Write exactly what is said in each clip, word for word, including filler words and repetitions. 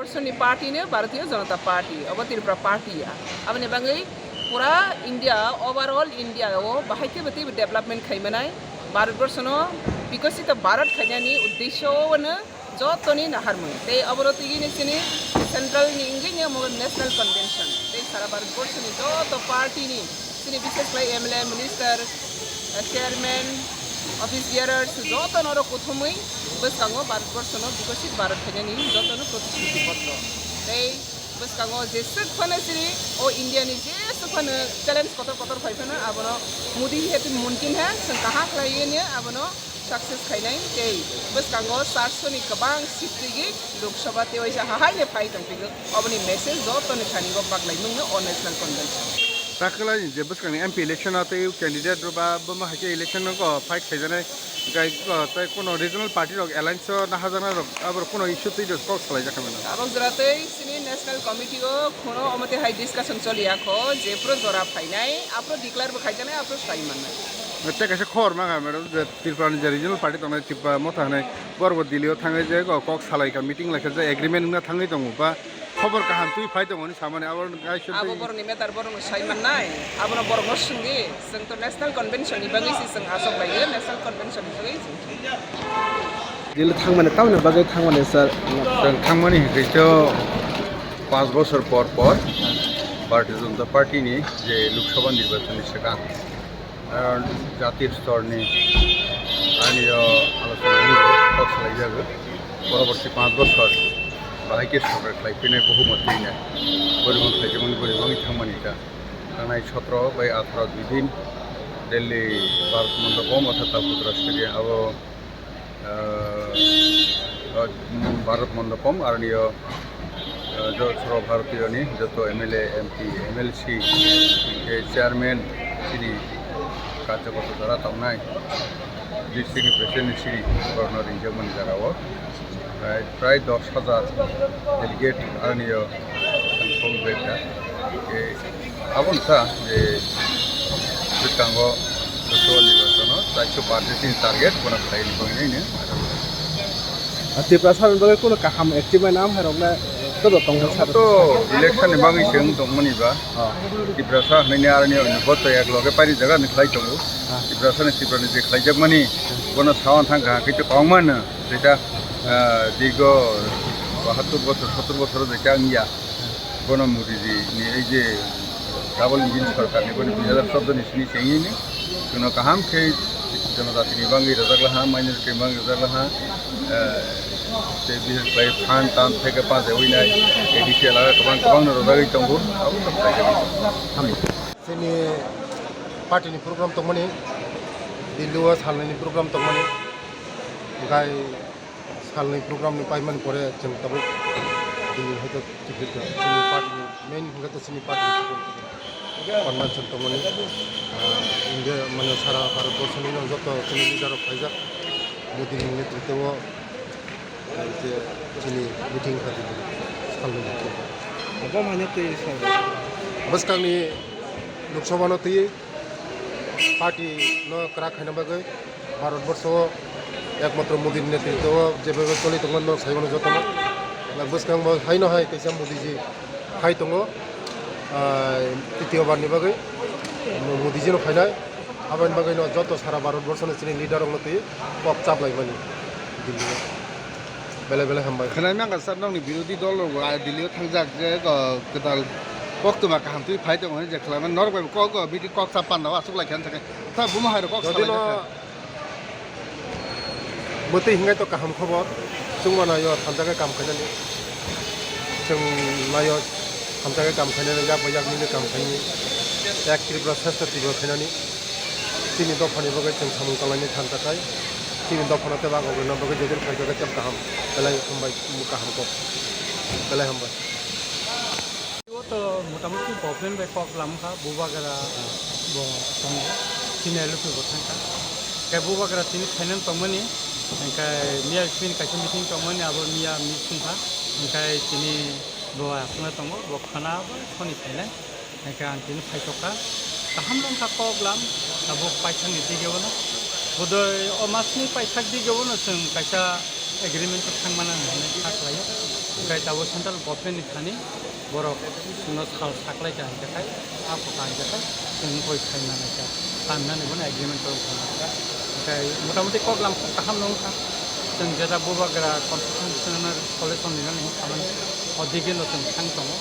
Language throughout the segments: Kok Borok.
Soni party no Bharatiya Janata Party, obo Tripura party ya. Aboni bagwi pura India, overall India o bahai khe bwtwi development khai manai. Bharat Borsho no bikosito Bharat khainani uddesho o no jotoni naharmung. Tei obo rw twi ni sini central ni wngwi ni omo national convention. Tei sara Bharat Borsho ni joto party ni sini bishes khlai M L A, minister, eh, chairman, office bearers, joto norok kuthumwi bwskango Bharat Borsho no bikosit Bharat khainani joto no protishrutiboddo. Tei bwskango jeswk phano sini o India ni jeswk phano challenge kotor kotor phai phano abono Modi hai to mumkin hai, chwng kaham khlaiwi abono success khainai. Tei bwskango charso ni kwbang seat twi Lok Sabha tei waisa hahai le phai tong phigwi, oboni message joto ni thani go baglai mung no o national convention. Takhwlai je bwskang ni M P election o tei candidate rok ba boma hai khe election o fight khaijaknai, tei, tei kuno regional party rok alliance o naharjaknai rok abo rok kuno issue twi rok kok salai jak kha mano. Abo jora tei sini national committee o kuno omo tei hai discussion choli ya kho, je phuru jora phainai, aphuru declare bo khaijaknai, aphuru sai mannai. Tei kaisa khobor ma kha, madam, je Tripura ni je regional party tongnai Tripura Motha hinwi, borok bo Delhi o thangwi je kok salai kha, meeting lai kha, je agreement wngna thangwi tongo ba khobor kaham twi phai tongo hinwi samani, abo kaisa Abo twi borokni matter borokno sai mannai, abono borokno swngdi, chwng to national convention ni bagwi se chwng aswk bai o, national convention ni bagwi chwng. Delhi thangmani tamoni bagwi thangmani sir? Chwng thangmani hinkhe to panch bosor por por Bharatiya Janata Party ni je Lok Sabha nirbachon ni swkang, karon jati stor ni ani o alochona wngwi kok salai jago. Poroborti panch bosor bahai khe sorkar khlai phinai bohumot twi nai. Boribong khlai jagmani, boribong thangmani ta. Tangnai sotro bai atharo dui din Delhi Bharat Mandapam orthat Talpatra Stadium abo, ah, ah, Bharat Mandapam aroni o, ah, jo-, Sarva Bharatiyo ni joto M L A, M P, M L C, hinkhe chairman chini karjokorta jora tongnai, district ni president ni siri borokno ringjak mani jaga o. Prai, prai dos hajar delegate aroni o tongthok bai kha. Tei abo wngkha je bwskango Loksawa nirbachano chairso party ni target bono khlai ni bagwi nai. Tiprasa ni bagwi kuno kaham achievement am hai rok na joto tongo sa. To election ni bagwi se wng tongmani ba. Oh. Tiprasa hinwi ni aroni o ni boto ek loge paini jaga ni khlai tongo. Ah. Tiprasa ni Tripura ni je khlaijakmani bono sawan thang kaham khe to kok mano. Jeta, ah, dirgo bahattur bosor, sottur bosor jeta wngya, bono Modi ji ni ei je double engine sorkar ni, bono dui hajar chordo ni sini chengini, chwngno kaham khe jonojati ni bagwi rwjak laha, minority ni bagwi rwjak laha, ah, tei bises khlai phan tan theke pajewi nai, A D C lara kwbang kwbang no rwjagwi tongo, abo no khlai jagwi tongo. Chini party ni program tongmani, Delhi o salnwi ni program tongmani, gai Salni program ni paimani pore chwng tabuk bini hai khe ticket rok chini party ni main hwnkhe to chini party ni ticket rok convention tongmani, ah, India mane sara Bharat borso ni joto chini leader rok phaijak Modi ni netritwo o, ah, je chini meeting kha salni meeting. Bwskang ni Lok Sabha no twi party no kwrak khaina bagwi Bharat borsho o ekmatro Modi ni netritwo o jebabe choli tongmani norok sai mano jotono. Bwskango haino hai kaisa Modi ji phai tongo, ah, titiyo bar ni bagwi Modi ji no phainai. Aboni bagwi no joto sara Bharat borsho ni chini leader rok no twi kok chaplai mani Delhi o. Belai belai hambai. Khwnai mangkha sir, nokni birodhi dol rok bo Delhi o thangjak je, o, kwtal koktwma kaham twi phai tongo hinwi je khwlaimani norok bai bo kok, o, meeting kok sa panda o aswk lai kha hinwi sakhe. Ta bumo hai rok kok salai kha. Mwtwi hingai to kaham khobor. Chwng mano yo thanjakhe kam khainani. Chwng nayo thanjakhe kam khainani, yak bai yak mili kam khainani. Ek Tripura Shrestha Tripura khainani. Chini dophani bagwi chwng samung tanglaini thansa khai, chini dophano tei bagwi rwna bagwi jodin khaikha khe tei kaham, belai hambai, kaham kok, belai hambai. O to motamuti government bai kok lam kha, Bubagra bo tongo, chini L P bo thang kha. Khe Bubagra tini finance tongmani, hingkhe miya chini kaisa meeting tongmani, abo miya meeting kha, hingkhe tini bo aswkno tongo, bo khana bo soni phainai. Hingkhe ang tini phaitokha, kaham wngkha kok lam, tabuk paithakni digebono. Bodoi o masni paithak digebono chwng kaisa agreement-o thangmana hinwi kha khlaio. Hwnkhe tabuk central government ni thani borok chwngno sal saklaikha hwnkhe khai, a kotha hwnkhe khai chwng koi khaina naikha, khainani bono agreement tong kha. Hwnkhe motamoti koklam kok kaham no wngkha. Chwng jeta Bubagra constitutional solution rinani hinwi khamani o digeno chwng thang tongo.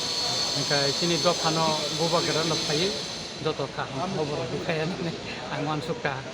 Hwnkhe chini dophano Bubagrano phaiwi joto kaham khobor rwkha hinwi ang uansukha.